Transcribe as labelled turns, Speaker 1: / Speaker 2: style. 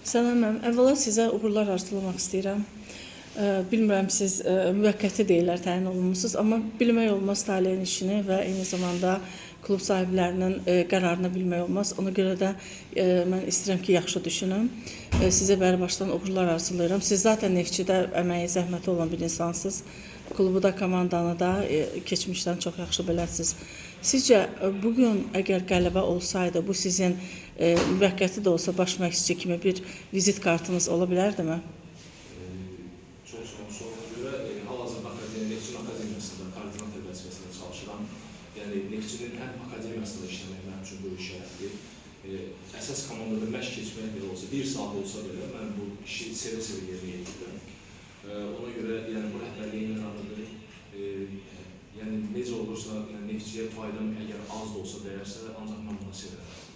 Speaker 1: Sənan müəllim, əvvəla sizə uğurlar arzulamaq istəyirəm. Bilmirəm siz müvəqqəti deyirlər təyin olunmusunuz, amma bilmək olmaz taleyin işini və eyni zamanda klub sahiblərinin qərarını bilmək olmaz. Ona görə də mən istəyirəm ki, yaxşı düşünün. Sizə bəri başdan uğurlar arzulayıram. Siz zaten Neftçidə əməyi, zəhməti olan bir insansınız. Klubu da, komandanı da keçmişdən çox yaxşı bilərsiniz. Sizcə bu gün əgər qələbə olsaydı, bu sizin müvəqqəti də olsa baş məşqçi kimi bir vizit kartınız ola bilərdimi?
Speaker 2: Çox sağ olun sualına görə. Hal-hazırda Neftçinin akademiyasında koordinator vəzifəsində çalışıram. Yəni Neftçinin həm akademiyasında işləmək mənim üçün böyük şərəfdir. Əsas komandada məşq keçmək belə olsa, bir saat olsa belə mən bu işi sevə-sevə yerinə yetirirəm. Ona görə yəni bu rəhbərliyin qərarıdır. Yəni necə olursa, yəni Neftçiyə faydam əgər az da olsa dəyərsə, ancaq mən buna sevinirəm.